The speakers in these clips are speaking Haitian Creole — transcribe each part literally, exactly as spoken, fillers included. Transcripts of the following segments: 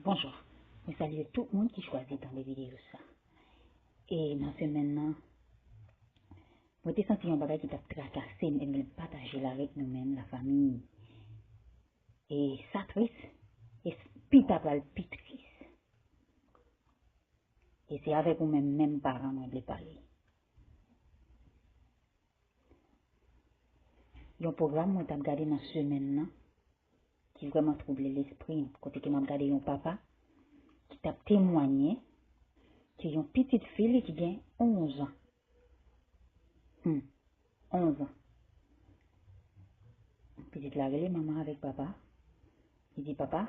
Bonjou. Mwen salye tout moun ki chwazi tande videyo sa. E nan semèn nan, mwen te santi yon bagay ki t ap trakase m, ebyen, m pataje l avèk nou menm, lafanmi. E sa tris, e s- pi ta pral pi tris. E se avèk ou menm, menm paran mwen vle pale. Yon pwogram mwen t ap gade nan semèn nan, ki vrèman twouble lespri m, kote ke m ap gade yon papa ki t ap temwanye ke yon pitit fi li ki gen onz an. Hmm, onz an. Pitit la rele manman avèk papa. Li di, "Papa,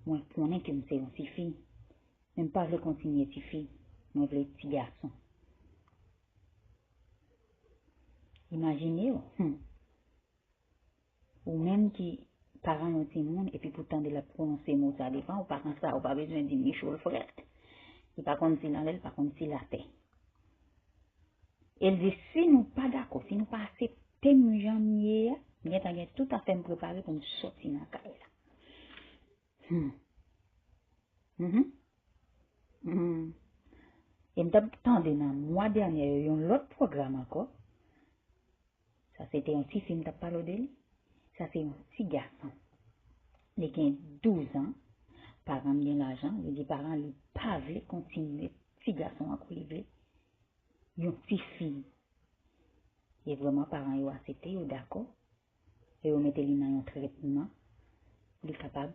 mwen konnen ke m se yon tifi, men m pa vle kontinye tifi. Mwen vle ti gason." Imajine w, hmm. Ou menm ki paran yon timoun, epi pou tande l ap pwononse mo sa devan ou, paran sa, ou pa bezwen di ni cho l frèt. Li pa konn si l anlè, li pa konn si l atè. E l di, "Si nou pa dakò, si nou pa aksepte m jan m ye a, m gentan gen tout afè m prepare pou m sòti nan kay la." Hmm. Mhm. Mhm. E m t ap tande nan mwa dènyè yo yon lòt pwogram ankò. Sa se te yon ti fi m t ap pale w de li. Sa se yon ti gason. Li gen douz an. Paran l gen lajan. Li di paran li pa vle kontinye ti gason an kou li vle. Yon ti fi. E vrèman paran yo aksepte, yo dakò. E yo mete li nan yon tretman pou li kapab,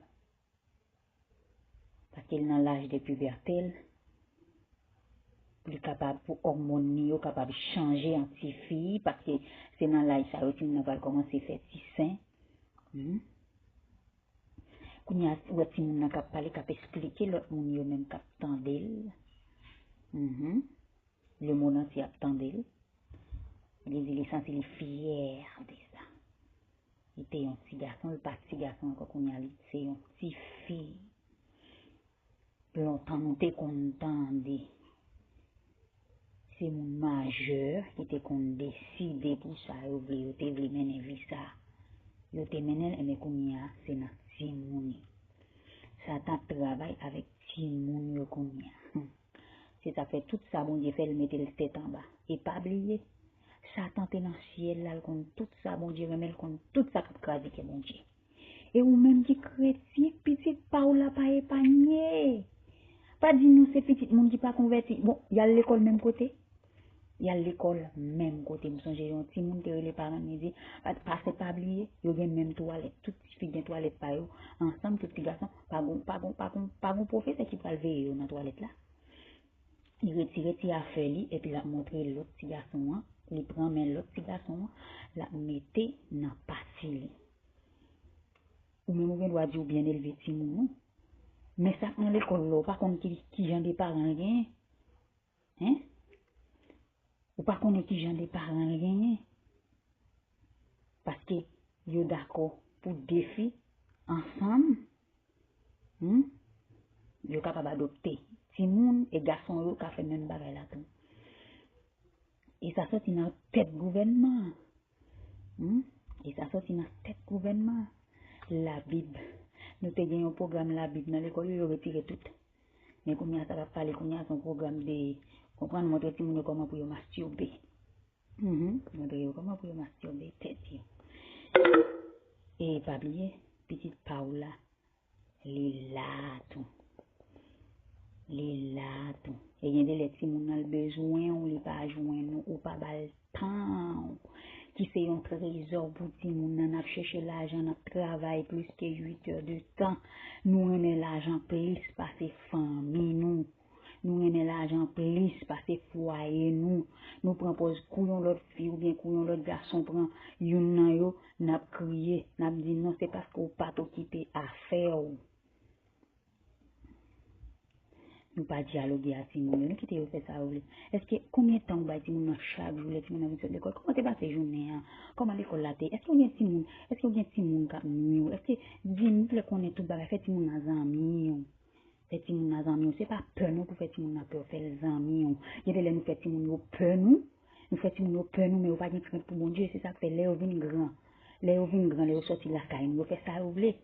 paske l nan laj de pibète l, pou li kapab, pou òmòn li yo kapab chanje an ti fi, paske se nan laj sa yo timoun nan pral kòmanse fè ti sen. Hmm. Kounye a, ou wè timoun nan k ap pale, k ap esplike lòt moun yo menm k ap tande l. Mhm. Lemonn antye ap tande l. Li di li santi li fyè de sa. Li te yon ti gason, li pa ti gason ankò kounye a, li se yon ti fi. Lontan nou te konn tande se moun majè ki te konn deside pou sa yo vle, yo te vle mennen vi sa. Yo te mennen l, men kounye a se nan timoun. Satan ap travay avèk timoun yo kounye a. Hmm. Se sa k fè tout sa Bondye fè, l mete l tèt anba. E pa bliye, Satan te nan syèl la, l konn tout sa Bondye renmen, l konn tout sa k ap kraze kè Bondye. E ou menm ki kretyen, pitit pa w la pa epanye. Pa di nou se pitit moun ki pa konvèti. Bon, y al lekòl menm kote. Y al lekòl menm kote. M sonje yon timoun te rele paran l, li di, "Pa, pase pa bliye, yo gen menm twalèt. Tout tifi gen twalèt pa yo. Ansanm, tout ti gason, pa gon, pa gon, pa gon, pa gon pwofesè ki pral veye yo nan twalèt la." Li retire ti afè li, epi l ap montre lòt ti gason an. Li pran men lòt ti gason an, l ap mete nan pati li. Ou menm ou gen dwa di w byen elve timoun ou. Men sa k nan lekòl la, ou pa konn ki, ki jan de paran l genyen. Hein? Ou pa konnen ki jan de paran l genyen. Paske yo dakò pou de fi ansanm, hmm, yo kapab adopte timoun e gason yo ka fè menm bagay la tou. E sa soti nan tèt gouvènman an. Hmm? E sa soti nan tèt gouvènman an. Labib. Nou te gen yon pwogram Labib nan lekòl yo, yo retire tout. Men kounye a sa k ap pale kounye a se yon pwogram de, konprann, montre timoun yo kòman pou yo mastirbe. Mhm. Montre yo kòman pou yo mastirbe tèt yo. E pa bliye, pitit pa w la, li la tou. Li la tou. E gen de lè timoun nan l bezwen w, li pa jwenn ou, ou pa ba l tan w, ki se yon trezò pou timoun nan. N ap chèche lajan, n ap travay plis ke uit è de tan. Nou renmen lajan plis pase fanmi nou. Nou renmen lajan plis pase fwaye nou. Nou pran pòz kou yon lòt fi oubyen kou yon lòt gason pran youn nan yo, n ap kriye, n ap di, "Non, se paske w pa t okipe afè w." Nou pa dyaloge a timoun yo, nou kite yo fè sa yo vle. Èske konbyen tan ou bay timoun nan chak jou lè timoun nan vin sot lekòl? Kòman te pase jounen an? Kòman lekòl la te? Èske w gen timoun? Èske w gen timoun k ap nwi w? Èske, di m, m vle konnen tout bagay, fè timoun nan zanmi w. Fè timoun nan zanmi w. Se pa pè non pou fè timoun nan pè w, fè l zanmi w. Gen de lè nou fè timoun yo pè nou, nou fè timoun yo pè nou, men yo pa gen krent pou Bondye. Se sa k fè lè yo vin gran, lè yo vin gran, lè yo sòti lakay nou, yo fè sa yo vle.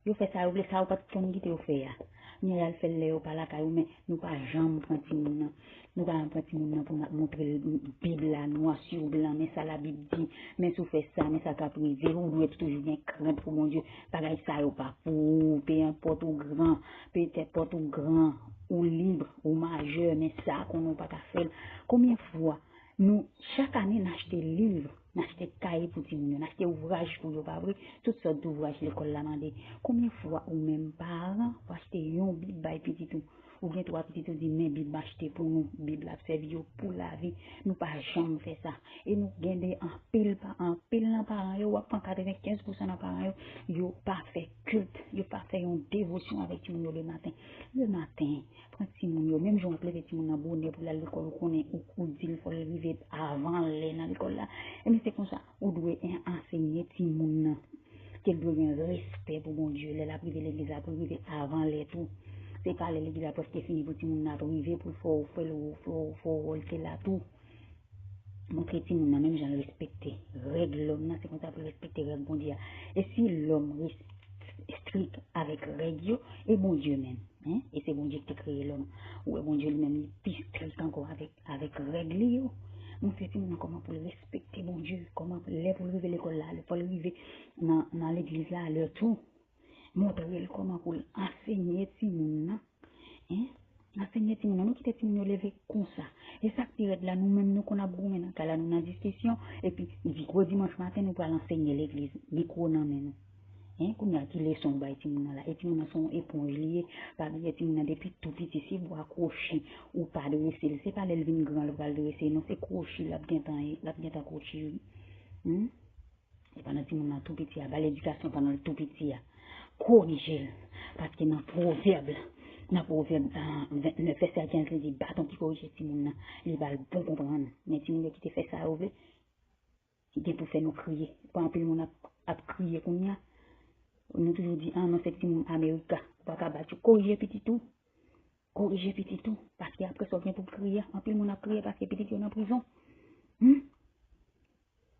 Yo fè sa yo vle, sa yo pa t konn kite yo fè a. Kounye a y al fè l lè yo pa lakay yo, men nou pa janm pran timoun nan. Nou pa janm pran timoun nan pou n ap montre l Bib la, nwa si blan, men sa Labib di, men si w fè sa, men sa k ap rive. Ou dwe toujou gen krent pou Bondye. Bagay sa yo pa pou ou, pe enpòt ou gran, petèt pòt ou gran, ou lib, ou majè, men sa konnen w pa ka fè l. Konbyen fwa Nou, chak ane, n achte liv, n achte kaye pou timoun yo, n achte ouvraj pou yo, pa vre? Tout sòt douvraj lekòl la mande. Konbyen fwa ou menm, paran, ou achte yon Bib bay pitit ou? Ou gen twa pitit ou di, men Bib m achte pou nou, Bib la ap sèvi yo pou lavi. Nou pa janm fè sa. E nou gen de anpil, pa, anpil nan paran yo, w ap pran katrevenkenz pousan nan paran yo, yo pa fè kilt, yo pa fè yon devosyon avèk timoun yo lematen. Lematen, Pran timoun yo, menm jan w ap leve timoun nan bonè pou l al lekòl, ou konnen ou, ou di l fò l rive avan lè nan lekòl la. Ebyen, se konsa, ou dwe en-, ansenye timoun nan ke l dwe gen respè pou Bondye. Lè l ap rive legliz la, pou l rive avan lè tou. Se pa lè legliz la prèske fini pou timoun nan ap rive, pou l fè w, fè l, fè w, fè w wòlte la tou. Montre timoun nan menm jan l respekte règ lòm nan, se konsa pou l respekte règ Bondye a. E si lòm res-, strik avèk règ yo, e Bondye menm, en? E se Bondye ki te kreye lòm. Ou wè Bondye li menm li pi strik ankò avèk, avèk règ li yo. Montre timoun nan kòman pou l respekte Bondye, kòman lè pou l rive lekòl la, lè pou l rive nan, nan legliz la, lè tou. Montre l kòman pou l ansenye timoun nan. En? Ansenye timoun nan. Nou kite timoun yo leve konsa. E sa k pi rèd la, nou menm nou konn ap goumen nan kay la, nou nan diskisyon, epi di gwo dimanch maten nou pral ansenye legliz, mikwo nan men nou. En? Kounye a ki leson w bay timoun nan la? E timoun nan se yon eponj li ye. Pa bliye timoun nan depi tou piti, si bwa kwochi ou pa drese l, se pa lè l vin gran l pral drese non, se kwochi l ap gentan ye, l ap gentan kwochi wi. Hmm? E pandan timoun nan tou piti a, ba l edikasyon pandan l tou piti a. Korije l. Paske nan Pwovèb, nan Pwovèb, ah, vennèf, vèsè kenz, li di, baton ki korije timoun nan, li ba l bon konprann. Men timoun yo kite fè sa yo vle, ki gen pou fè nou kriye. Pran anpil moun ap, ap kriye kounye a. Nou toujou di, ah, non, se timoun Amerika, ou pa ka bat yo. Korije pitit ou. Korije pitit ou, paske apre sa w gen pou w kriye. Anpil moun ap kriye paske pitit yo nan prizon. Hmm?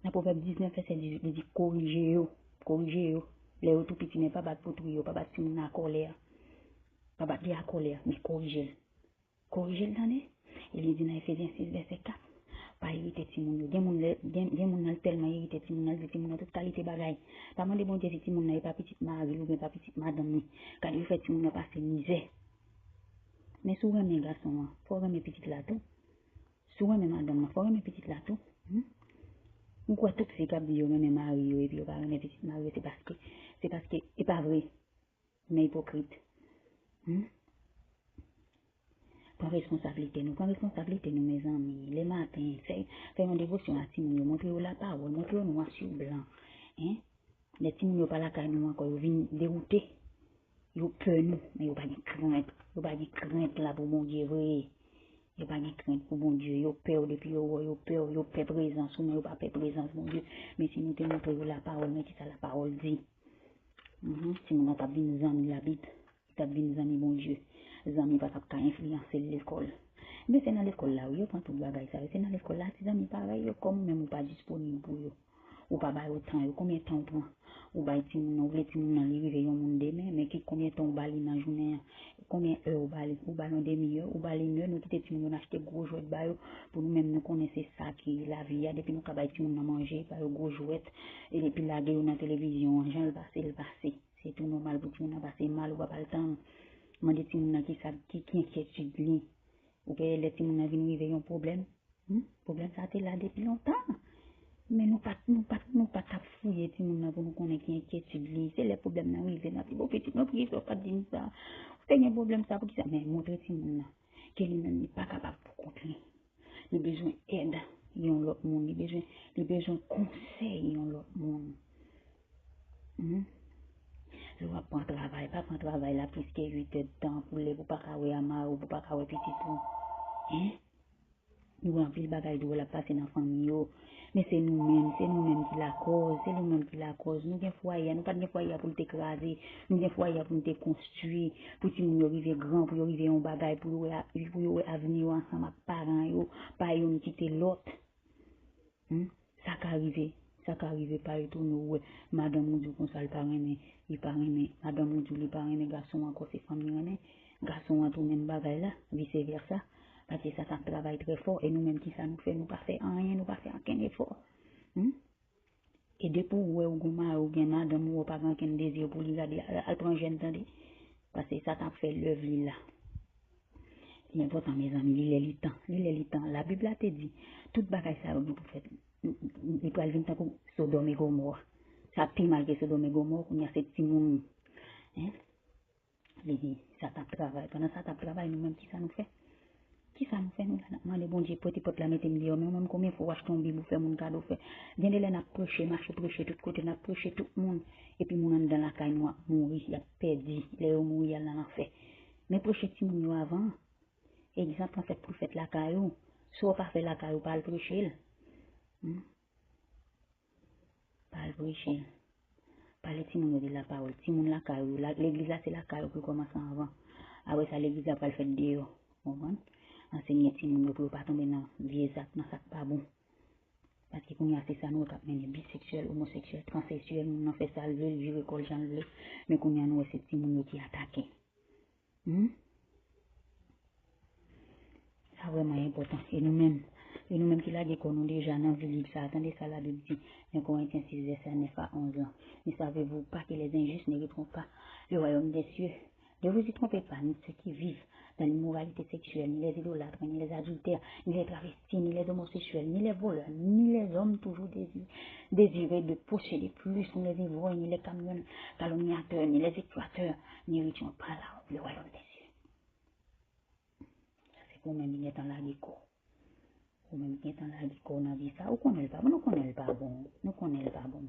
Nan Pwovèb diznèf, vèsè dizuit, li di, korije yo, korije yo, lè yo tou piti, men pa bat poutri yo, pa bat timoun nan akòlè a. Pa bat li akòlè a, men korije l. Korije l, tande? E li di nan Efezyen sis, vèsè kat, pa irite timoun yo. Gen moun, lè, gen, gen moun nan, l tèlman irite timoun nan, l di timoun nan tout kalite bagay. Pa mande Bondye si timoun nan e pa pitit mari l oubyen pa pitit madanm li. Gade, yo fè timoun nan pase mizè. Men si w renmen gason an, fò w renmen pitit la tou. Si w renmen madanm nan, fò w renmen pitit la tou. Hmm? Ou kwè tout fi k ap di yo renmen mari yo epi yo pa renmen pitit mari yo, se paske, se paske, e pa vre. Men ipokrit. Hmm? Pran responsablite nou, pran responsablite nou, mezanmi. Lematen, fè, fè yon devosyon a timoun yo, montre yo lapawòl, montre yo nwa si blan. En? Lè timoun yo pa lakay nou ankò, yo vin dewoute. Yo pè nou, men yo pa gen krent. Yo pa gen krent la pou Bondye vre. Yo pa gen krent pou Bondye. Yo pè w depi yo wè w, yo pè w, yo pè prezans ou, men yo pa pè prezans Bondye. Men si nou te montre yo lapawòl, men kisa lapawòl di? Mhm, timoun nan t ap vin zanmi Labib. Li t ap vin zanmi Bondye. Zanmi pa t ap ka enfliyanse l lekòl. Men se nan lekòl la, wi, yo pran tout bagay sa yo. Se nan lekòl la, ti zanmi parèy yo, kòm ou menm ou pa disponib pou yo. Ou pa ba yo tan yo. Konbyen tan ou pran? Ou bay timoun nan, ou vle timoun nan li rive yon moun demen, men ki konbyen tan ou ba li nan jounen an? Konbyen è ou ba li? Ou ba l yon demi è, ou ba l inè, nou kite timoun yo n achte gwo jwèt ba yo, pou nou menm nou konnen se sa ki lavi a, depi nou ka bay timoun nan manje, ba yo gwo jwèt, e epi lage yo nan televizyon an, jan l pase, l pase. Se tou nòmal pou timoun nan pase mal, ou pa ba l tan mande timoun nan kisa, ki, ki enkyetid li. Ou genlè lè timoun nan vin rive yon pwoblèm, hmm? Pwoblèm sa te la depi lontan. Men nou pa t, nou pa t, nou pa t ap fouye timoun nan pou nou konnen ki enkyetid li. Se lè pwoblèm nan rive, n ap di, bon, pitit mwen, poukisa w pa t di m sa? Ou te gen pwoblèm sa, poukisa? Men montre timoun nan ke li menm li pa kapab pou kont li. Li bezwen èd yon lòt moun. Li bezwen, li bezwen konsèy yon lòt moun. Hmm? Lè w ap pran travay, pa pran travay la plis ke uit èdtan pou lè pou pa ka wè a mari w, pou pa ka wè pitit ou. Hein? Nou wè anpil bagay dwòl ap pase nan fanmi yo. Men se nou menm, se nou menm ki lakòz, se nou menm ki lakòz. Nou gen fwaye a, nou pa t gen fwaye a pou l te kraze. Nou gen fwaye a pou nou te konstwi, pou timoun yo rive gran, pou yo rive yon bagay, pou yo wè, pou yo wè avni yo ansanm ak paran yo, pa youn kite lòt. Hmm? Sa ka rive, sa ka rive pa etone w wè madanm ou di w konsa l pa renmen Li pa renmen, madanm ou di w li pa renmen gason an ankò, se fanm li renmen. Gason an tou menm bagay la, vise vèsa. Paske sa t ap travay trè fò, e nou menm kisa nou fè? Nou pa fè anyen, nou pa fè ankenn efò. Hmm? E depi w wè ou gon mari, ou gen madanm, ou wè w pa gen ankenn dezi pou li, gade, al, al pran jèn, tande. Paske sa t ap fè lèv li la. Li enpòtan, mezanmi, li lè li tan. Li lè li tan. Labib la te di, tout bagay sa yo gen pou fèt. Li pral vin tankou Sodòm e Gomò. Sa pi mal ke Sodòm e Gomò, kounye a se timoun. Hein? Li di, sa t ap travay. Pandan sa t ap travay, nou menm, kisa nou fè? Kisa nou fè? Nou la, n ap mande Bondye, pote pòt la, mete m deyò. Men ou menm, konbyen fwa w achte yon Bib, ou fè moun kado, fè. Gen de lè n ap preche, mache preche tout kote, n ap preche tout moun. Epi moun anndan lakay nou ap mouri, y ap pèdi. Lè yo mouri, y al nan lanfè. Men preche timoun yo avan. Egzanp lan fèt pou l fèt lakay ou. Si w pa fè lakay ou, pa al preche l. Hmm? Pa al preche l. Pale timoun yo de lapawòl. Timoun lakay ou. La, legliz la, se lakay ou pou l kòmanse anvan. Apre sa, legliz la pral fèt deyò. Konprann? Ansenye timoun yo pou yo pa tonbe nan vye zak, nan sa k pa bon. Paske kounye a, se sa nou wè k ap mennen. Biseksyèl, omoseksyèl, transeksyèl, moun nan fè sa l vle, l vire kò l jan l vle. Men kounye a, nou wè se timoun yo ki atake. Hmm? Sa vrèman enpòtan. E nou menm, e nou menm ki lage kò nou deja nan vi lib sa a, tande sa Labib di, un Corinthiens six, verset neuf à onze lan. Ne savez-vous pas que les injustes n'hériteront pas le royaume des cieux? Ne vous y trompez pas, ni ceux qui vivent dans l'immoralité sexuelle, ni les idolâtres, ni les adultères, ni les travestis, ni les homosexuels, ni les voleurs, ni les hommes toujours dési- désireux de posséder plus, ni les ivrognes, ni les camion- calomniateurs, ni les extorteurs, n'hériteront pas la- le royaume des cieux. Sa se pou ou menm ki gentan lage kò. Ou menm ki gentan lage kò w nan vi sa, ou konnen l pa bon, nou konnen l pa bon, nou konnen l pa bon.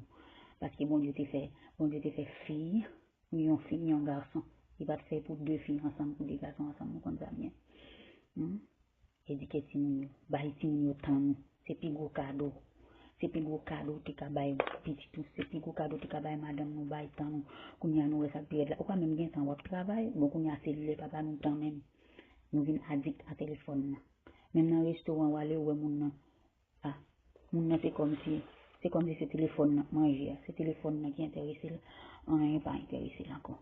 Paske Bondye te fè, Bondye te fè fi, yon fi, yon gason. Li pa t fè pou de fi ansanm, pou de gason ansanm, nou konn sa byen. Hmm? Edike timoun yo, bay timoun yo tan nou. Se pi gwo kado. Se pi gwo kado w te ka bay pitit ou. Se pi gwo kado w te ka bay madanm nou, bay tan nou. Kounye a nou wè sa k pi rèd la. Ou pa menm gen tan w ap travay, bon kounye a se lè pa ba nou tan menm. Nou vin adikt a telefòn nan. Menm nan restoran w ale, ou wè moun nan. Ah, moun nan se kòmsi, se kòmsi se telefòn nan k manje a. Se telefòn nan ki enterese l. Anyen pa enterese l ankò.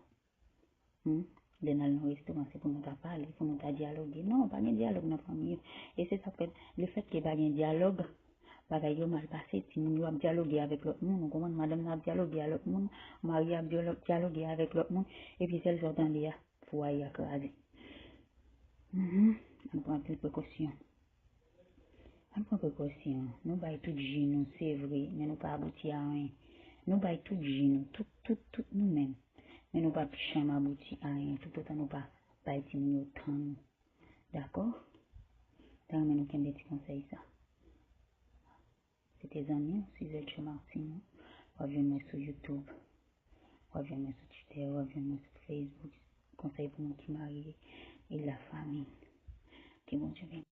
Hmm? Lè n al nan restoran, se pou nou ta pale, pou nou ta dyaloge. Non, pa gen dyalòg nan fanmi yo. E se sa k fè, lefètke pa gen dyalòg, bagay yo mal pase. Timoun yo ap dyaloge avèk lòt moun, ou konprann? Madanm nan ap dyaloge a lòt moun, mari a ap dyalo- dyaloge avèk lòt moun, epi sèl sa w tande a, fwaye a kraze. Mhm. Ann pran anpil prekosyon. Ann pran prekosyon. Nou bay tout ji nou, se vre, men nou pa abouti a anyen. Nou bay tout ji nou, tout, tout, tout nou menm. Men nou p ap janm abouti a anyen toutotan nou pa bay timoun yo tan nou. Dakò? Mwen ta renmen nou kenbe ti konsèy sa. Se te zanmi w, Suzette Jean Martin. W ap jwenn mwen sou YouTube. W ap jwenn mwen sou Twitter. W ap jwenn mwen sou Facebook. Konsèy pou moun ki marye e lafanmi. Ke Bondye beni.